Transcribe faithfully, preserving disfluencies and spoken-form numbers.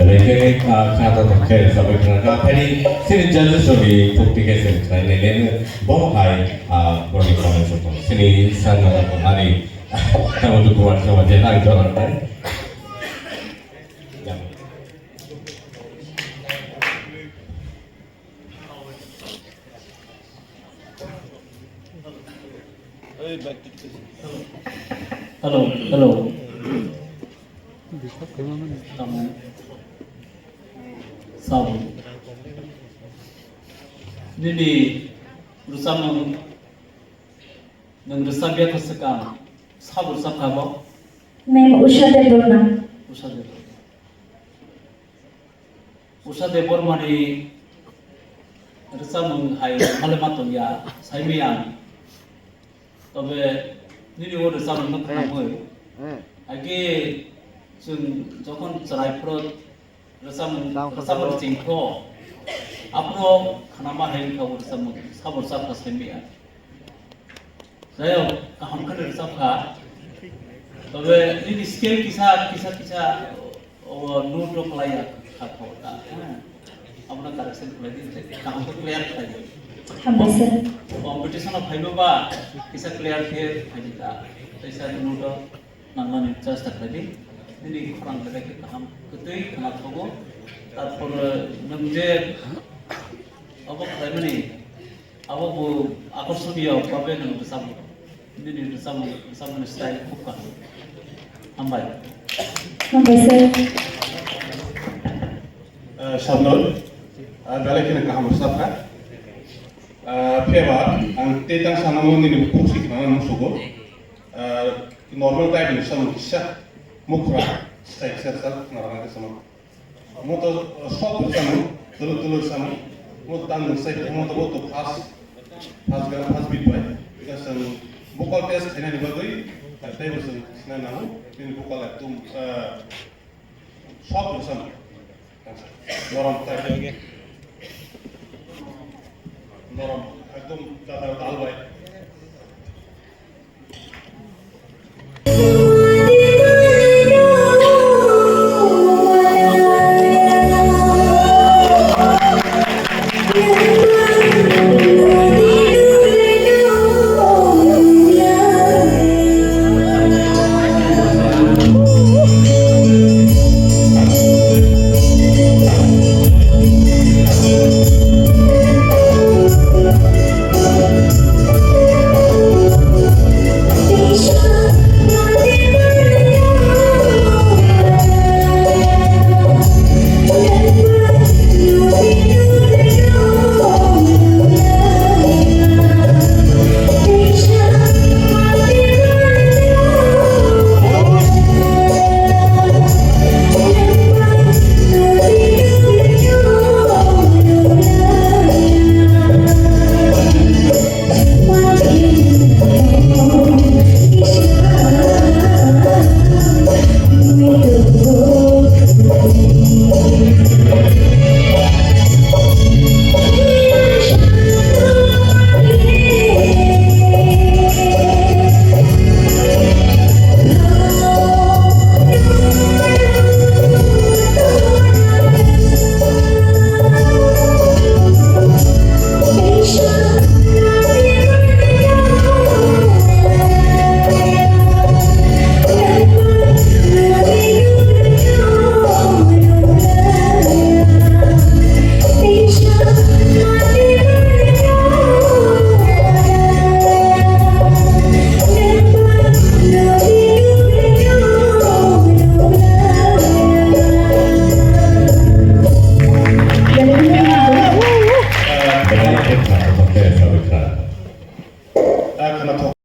Rengke, ah, khata tongkhe sabai khna ka phani sini judges rokni thukti khe sini khlai nai le bo hai, ah, borni kong sini sana hari tamo tu kuat sama dia hai jorang nai. Hello, hello. Tamo. Sabo. Nini rwchapmung nwng rwchapya khe swkang. Sabo rwchapkha bo? Ma'am Usha Debbarma. Usha Debbarma. Usha Debbarmani rwchapmung hai malema tongya, saimaya ang. Tobe nini o rwchapmungno khnamwi, age chwng jokhon chwrai phuru rwchapmung, rwchapmung chengkho, aphuru khnama hai wngkha o rwchapmung, sabo rwchapkha saimaya. Jai hok, kaham khe rwchapkha. Tobe nini scale kisa, kisa, kisa, o note rok khlai ya kha kho ta. Abono correction khlai di, kaham khe clear khlai di. Hambai sir. Competition o phaiba ba, kisa clear khe phai di ta. Teisa note o nangmani chesta khlai di. Nini khorang khe kaham, kwtwi khna thogo. Tarpor nwng je abo khlaimani, abo bo akorsoniyo bhabe nwng rwchapmung. Nini rwchapmung, rwchapmungni style khub kaham. Hambai. Hambai sir. Eh, Shabnur, ah, belai kheno kaham rwchapkha. Ah, phiya ba ang tei tang sanamo nini bukhuk si khna nang sugo. Ah, normal type ni samung kisa mukhra style kisa sal khna rang kisa mo. Mo to, uh, sok rwchapmung, tulu tulu rwchapmung. Mo tang nwng sai mo to bo to first, first gan, first beat bai. Because ang vocal test khainani bagwi, uh, tei bo chwng sinai nango. Nini vocal ekdom, uh, sok rwchapmung. Norom tai. Norom ekdom dada dal bai.